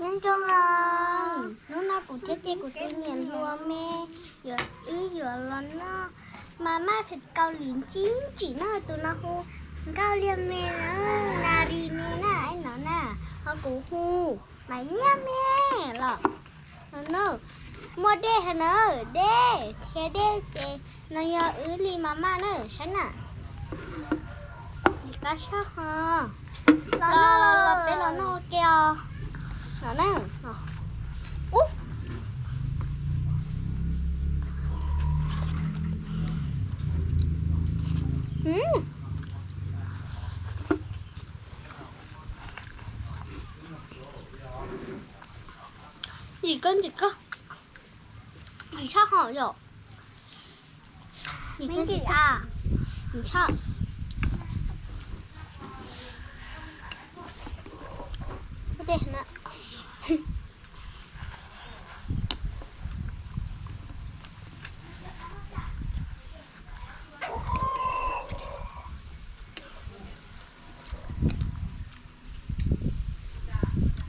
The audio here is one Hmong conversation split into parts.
Nyob zoo os, hnub no kuv thiab ces kuv tus niam hluas me yuav, wb yuav los noj mas maj phem Kaus Lim ntsim ntsim no, tus no hu Nkauj Liag me na, Nas Ris me na, no na, ho kuv hu Maiv Nyiaj me los no na. Muaj dej heev na, dej thiab dej ces no yog wb li mas maj na, saib na. Qab sab ho los, los peb los noj ua ke os. Los na. Ub. Ntsim koj, ntsim koj. Ntsim tshaj hom yom. Ntsim tshaj.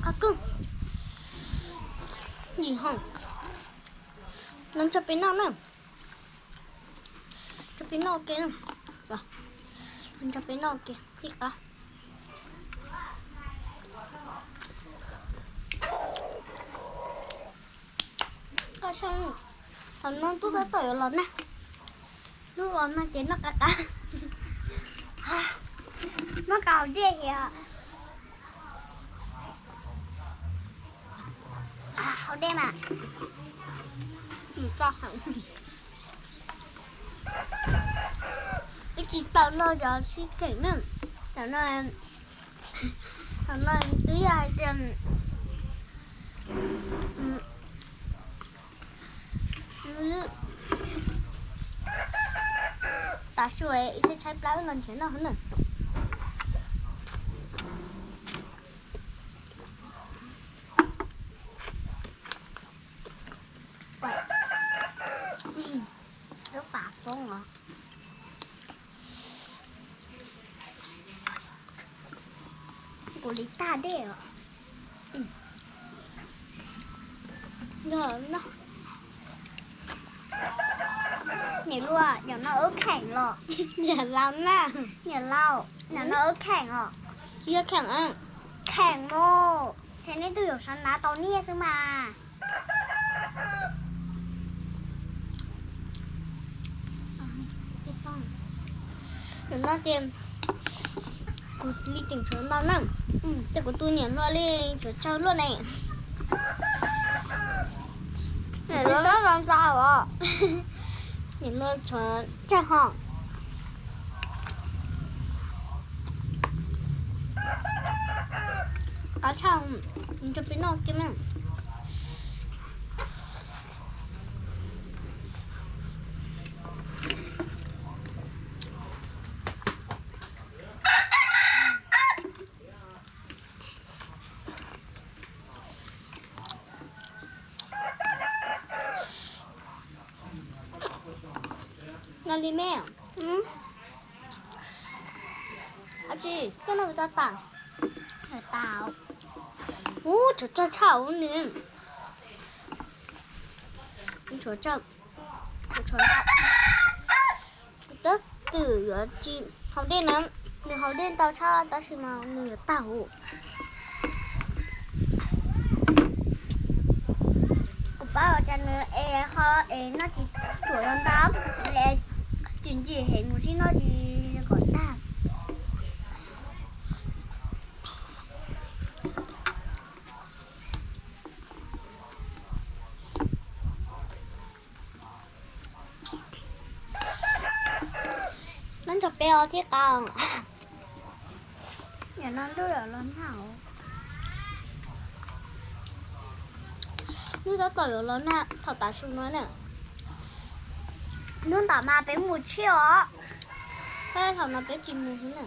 Qhov kub nim ho no tso peb noj na. Tso peb noj ua ke na. Tso peb noj ua ke tij qab. Qhov no ntuj tab tom yuav los nag, ntuj los nag ces noj qab qab. Noj qab dej thiab. Haus dej mas. Ib tsis tau no cov sib kheem na. Tam no, tam no twb yog hais tias tav su tshaib tshaib plab los nrhiav noj na. Lub pas poob os. Kuv li tag dej os. Yog no, niam hluas, yog no wb kheem los. Niam laus na. Niam laus, yog no wb kheem os. Yog kheem, kheem mus ces nej twb yuav sawv hnav tau niaj xwb mas. Tam no ces kuv li tseem tshuav ntau na, ces kuv tus niam hluas li tshuav tsawg luaj ne. Niam hluas tshuav tsawg ho. Qab tshaj, nrog peb noj kiag na. Noj li me. Ab tsi, koj noj tau tas? Ub, tshuav tsawg tshaj ub ni. Tshuav tsawg, tshuav ntau. Tab twm yuav tsis haus dej na, nws haus dej ntau tshaj tab sis mas nws yuav tag huv. Kuv paub cas nws es ho es noj tsis tshua ntau, tsis ntsim heev mus sib noj tsis kom tag. Noj ntog peb os thiab qab. Nim no ntuj yuav los nag. Ntuj tab tom yuav los nag thaum tav su no na. Hnub ntawd mas peb mus tshiab os. Thaum no peb tsis mus na.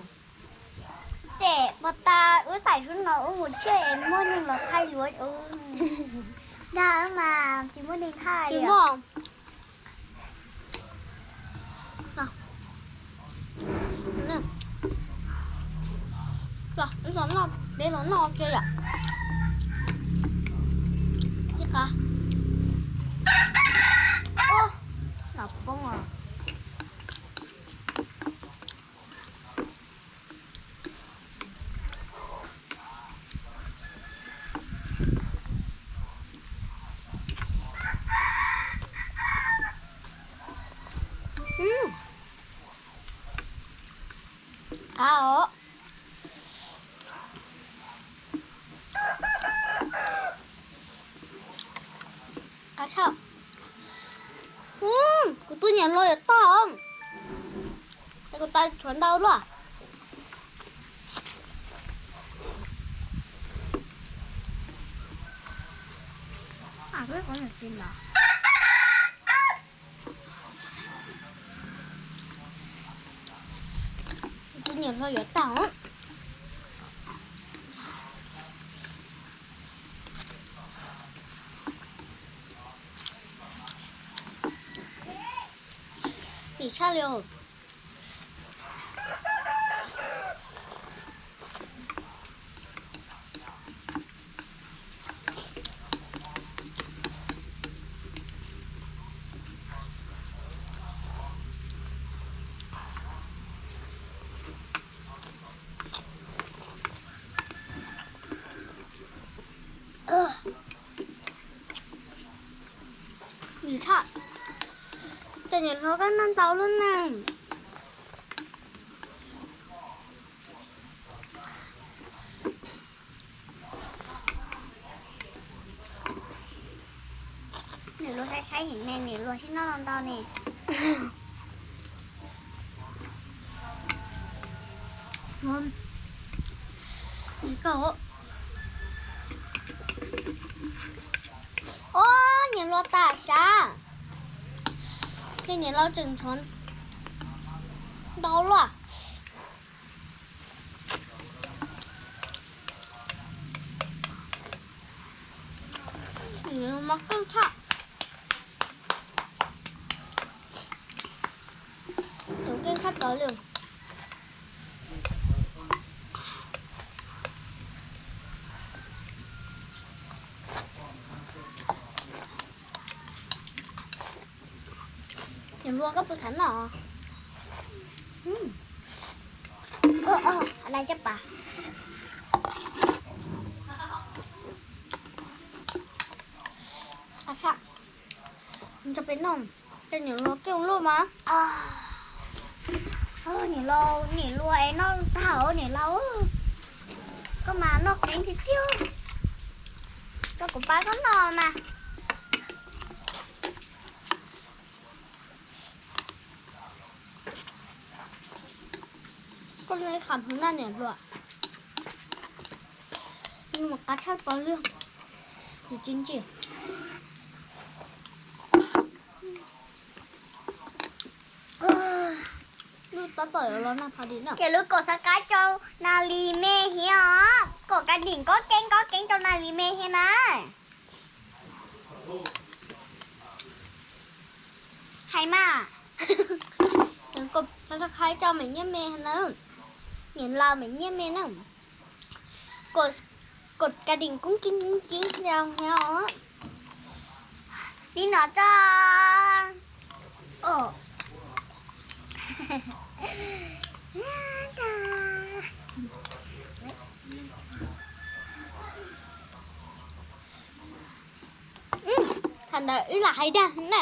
Ces pos tas wb xaim sub no wb mus tshiab es muaj neeg los thaij yuav. Dag mas tsis muaj neeg thaij li. Peb los noj kiag yom. Ua, nov poob os. Qab os. Qab tshaj. Kuv tus niam hluas yuav tag os. Ces kuv tau tshuav ntau luaj. Tus niam hluas yuav tag os. Lim tshaj li os. Lim tshaj. Ces niam hluas koj noj ntau lub neej. Niam hluas saib saib ne, niam hluas sib noj ntau ne. Ob, niam hluas tas sav. Ces niam laus tseem tshuav ntau luaj. Mos keej tshaj. Tus keej tshaj plaws li. Niam hluas koj puas xav noj? Laj caj pas. Tso peb noj, ces niam hluas keej luaj mas. Niam laus, niam hluas es noj tag os niam laus. Koj mas noj qeeb tiag tiag. Koj kuv pab koj noj mas. Koj li qhov hmoov na niam hluas. Nws mas qab tshaj plaws li. Nws tsis ntsim. Lub tab tom yuav los nag pha di na. Ces lub kom subscribe rau Nas Lis Me thiab os, kom ka dim kob keeb kob keeb rau Nas Lis Me thiab na. Hais mas. Kom subscribe rau Me Nyiaj Me na. Niam laus Me Nyiaj Me na. Kom ka dim koob keeb koob keeb rau thiab os. Li no tso. Thaum ntawd wb lam hais dag na.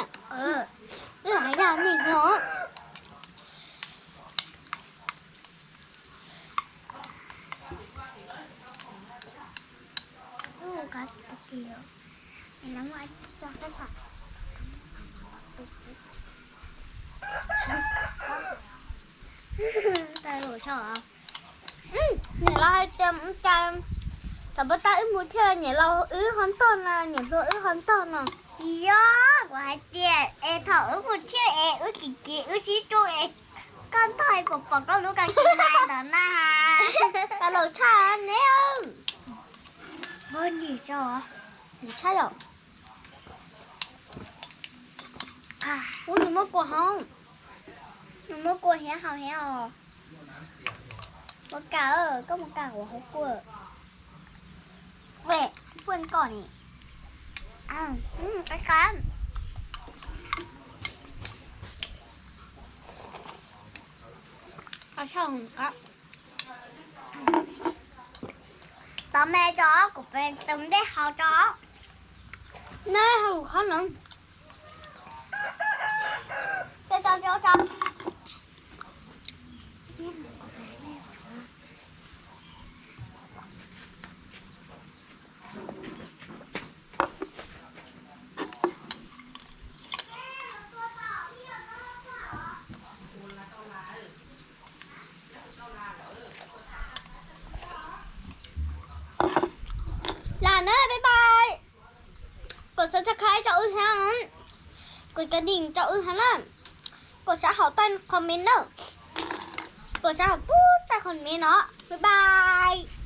Wb lam hais dag nej os. Niam laus hais tias mus cas, tam pab tab wb mus thiaj niam laus wb ho ntog no, niam hluas wb ho ntog no. Tsis yog, kuv hais tias es thaum wb mus thiaj es wb kim kim wb sib rub es koj ntog es puas pom koj lub ka kim ntawd na. Ka laus tshaj ne. Ntsim tso. Ntsim tshaj yom. Ub, nws muab kua hauv. Nws muab kua hiab hauv hiab os. Mus kam, koj mus kam kuv hauv kua. Ue, puaj koj ni. Qab qab. Tov me tso, kuv tus ntej hau tso. Neb hau lus qhov no. Lam na, bye bye. Kos subscribe rau wb thiab, kos kas ding rau wb thiab na. Kos sab hauv taj comment na. Kos sab hauv pub taj comment no. Bye bye.